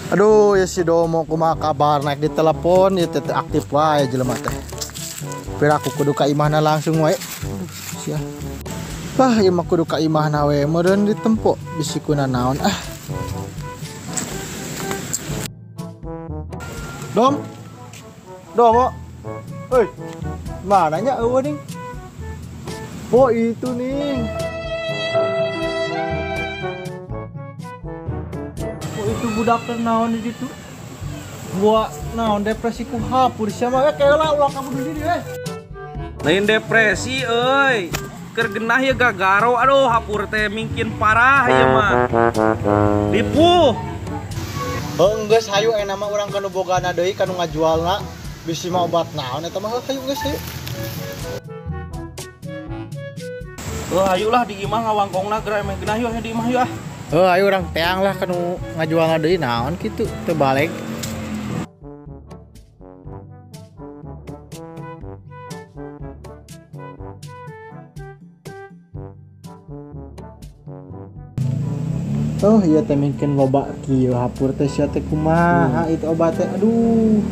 Aduh, ya si Domo kumaha kabar naik di telepon ya teh aktif wae jelema teh. Pira aku kudu ka imahna langsung wae. Aduh, sia. Bah, ieu mah kudu ka imahna we meureun ditempo bisi kuna naon ah. Dom. Domo. Hei. Mananya eueuh ning? Oh, itu ning. Itu budak naon di ditu. Gua naon depresi ku hapur sia mah keula ulah kamu diri eh. Lain depresi euy. Keur genah ye gagaro aduh hapur teh mingkin parah ieu mah. Ripuh. Heuh geus hayu aya mah urang kanu bogana deui kanu ngajualna bisi mah obat naon eta mah hayu geus hayu. Heuh hayu lah di imah ngawangkongna geura emeh genah yeuh di imah yeuh ah. Oh, ayo orang teang lah kanu ngajual deui naon kitu teu balik. Oh, ieu teh mungkin loba kieu hapur teh sia teh kumaha itu obat teh aduh.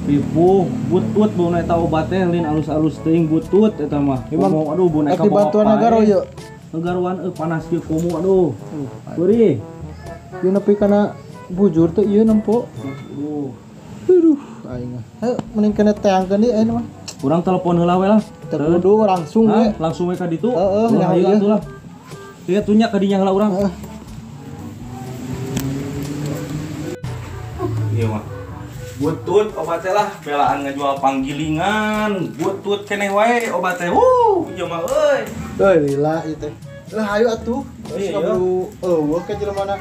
Ripuh, butut bauna eta obat teh lain alus-alus teuing butut eta mah. Komo aduh bauna ka dibantuan nagaro ieu. Negaruan panas kieu komo aduh. Beureui. Ieu nepi kana bujur teh ieu nempo. Aduh. Aduh aing mah. Hayu mending kana teangkeun deui ayeuna mah. Urang telepon heula we lah. Teu kudu langsung we. Langsung we ka ditu. Heeh, hayu atuh lah. Ieu tuh nya ka dinya heula urang. Heeh. Ieu mah. Butut obat teh lah, belaan ngajual panggilingan, butut keneh wae obat teh. Wuh, ieu mah euy. Euy lila ieu teh. Lah hayu atuh. Geus kaburu eueuh ka jelema na.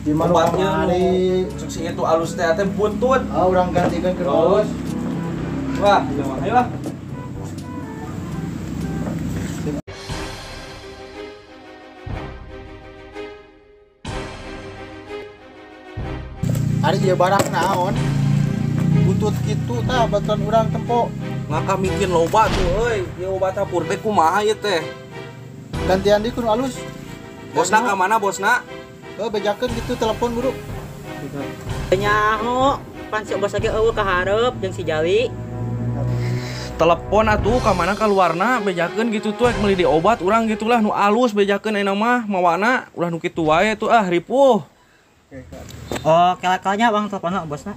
Di mana kamari cek si itu alus teh teh butut. Ah urang gantikeun ke alus. Wah, ieu mah hayu lah. Ari ieu barang naon? Butut kitu tah baturan urang tempo. Ngaka mikin loba tuh euy. Ieu obat hapur teh kumaha ieu teh? Gantian deui kudu alus. Bosna ka mana bosna? Heuh bejakeun kitu telepon buru. Nyaho, pan si bos lagi eueuh ka hareup jeung si Jali. Telepon atuh ka mana kaluarna bejakeun gitu tuh rek meuli di obat urang gitulah nu alus bejakeun ayeuna mah mawana ulah nu kitu wae tuh ah ripuh. Oh, kela-kelanya bang teleponnya bosna.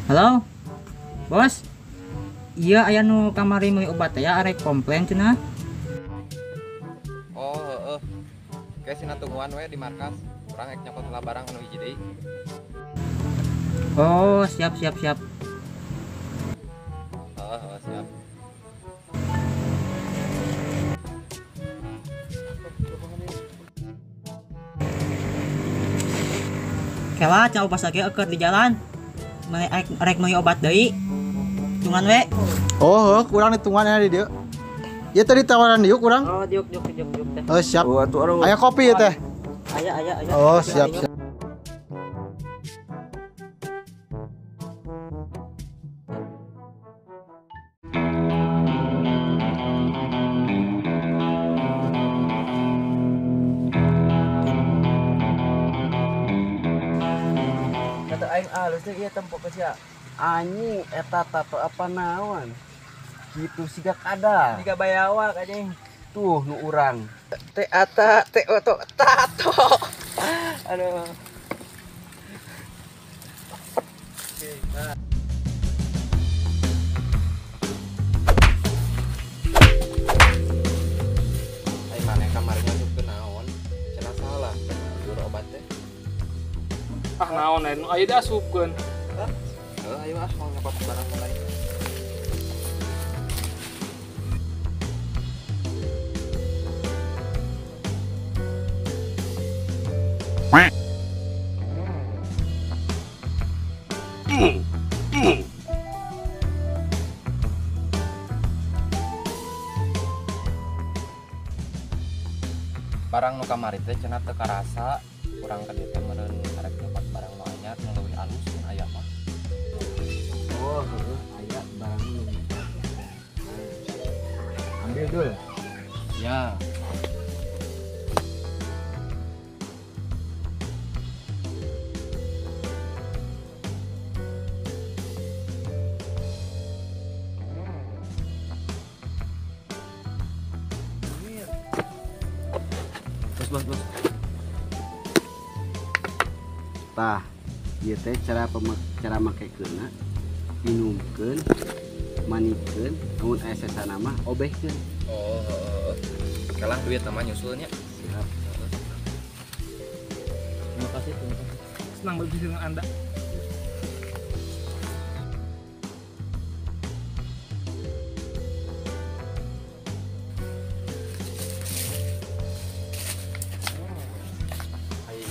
Halo, bos. Iya, aya nu kamari meuli obat ya, arek komplain cenah. Oh, heeh. Kayak sina tungguan we di markas. Urang rek nyokot heula barang anu hiji deui. Oh, siap siap siap. Heeh, heeh, siap. Kela cau pas lagi eukeur di jalan. Meuli arek meuli obat deui. Tungguan we. Oh, heuh, kurang ditungguan aya di dieu. Ieu tadi tawaran diuk urang. Oh, diuk diuk diuk diuk teh. Oh, siap. Oh, atuh aduh. Aya kopi ieu teh. Aya aya aya. Oh, siap siap. Kata aing alus teh ieu tempo ke sia. Anjing eta tato apa naon? Gitu siga kadal. Siga bayawak anjing. Tuh nu urang. T ata T o to tato. Aduh. Ai maneh kamarnya asup naon? Cenah salah bujur obat teh. Ah naon aya nu aya diasupkeun. Hah? Heuh ayo ah mau nyokot barang mulai. Barang nu kamari teh cenah teu karasa, urang ka dieu teh meureun arek nyokot Oh, heeh, aya barang nu. Ambil dulu. Ya. Bos, bos. Tah, ieu teh cara cara makekeunna, minumkeun, manikeun, lamun aya sesana mah obehkeun. Oh, kalah duit sama nyusulnya. Siap. Terima kasih, terima kasih. Senang berbisnis dengan Anda.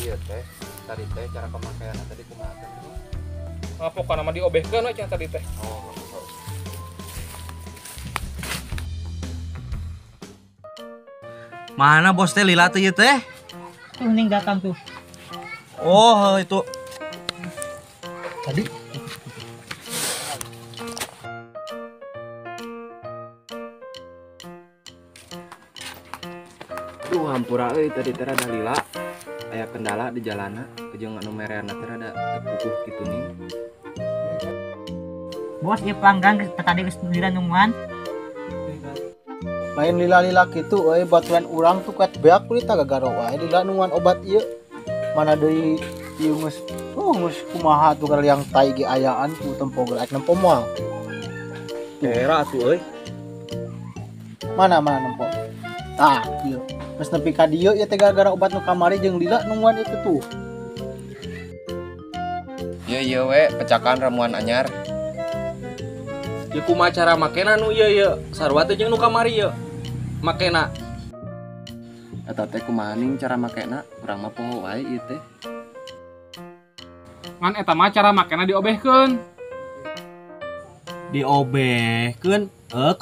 Iya teh, tadi teh cara pemakaian tadi kumaha teh? Ah, pokokna mah diobehkeun we cenah tadi teh. Oh. Mana bos teh lila teh ieu teh? Tuh ning datang tuh. Oh, itu. Tadi Duh, hampura euy tadi teh rada lila. Aya kendala di jalana, jeung anu mereana teh rada teu puguh kitu ning. Bos, ieu pelanggan tadi geus lila nungguan. Lain lila-lila kitu euy baturan urang tuh kat beak kulit gagaro wae lila nungguan obat ieu. Mana deui ieu geus geus kumaha tuh yang tai ge ayaan ku tempo gerak nempo moal. Era atuh euy. Mana mana nempo. Tah, ieu. Geus nepi ka dieu ieu teh gara-gara obat nu kamari jeung lila nungguan itu tuh. Ieu ieu we pecakan ramuan anyar. Ieu kumaha cara makena nu ieu ieu? Sarua teh jeung nu kamari ieu. Makena. Eta teh kumaha ning cara makena? Urang mah poho wae ieu teh. Ngan eta mah cara makena diobehkeun. Diobehkeun?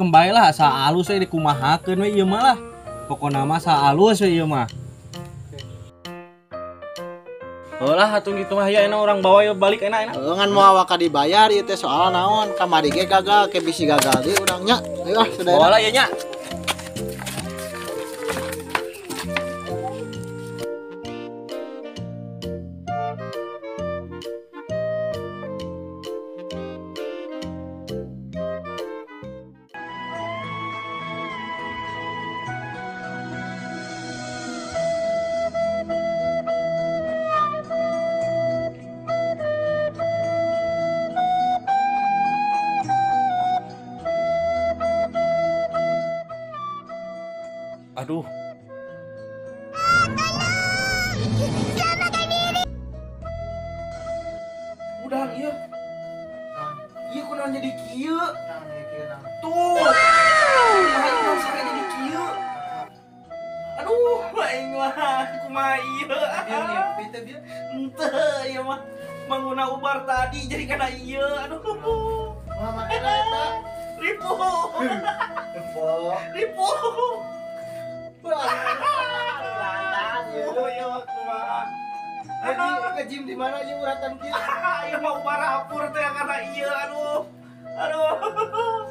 Kembali lah asa alus we dikumahakeun we ieu mah lah. Pokona mah asa alus we ieu mah. Heulah atuh kitu mah ya enak urang bawa ieu balik enak enak. Heuh ngan moal waka dibayar ieu teh soal naon kamari ge gagal ke bisi gagal deui urang nya. Ayo ah sadayana. Bawa lah ieu nya. Aduh. Udah iya. Iya kunaon jadi kieu? Tuh. Kumaha ieu sare jadi kieu? Aduh, aing mah kumaha ieu? Mimpi teh bieu. Henteu ieu mah manguna ubar tadi jadi kana ieu. Aduh. Mah makana eta. Ripuh. Ripuh. Jadi ke gym di mana aja uratan kieu? Ieu mah ubar hapur teh kana ieu aduh. Aduh.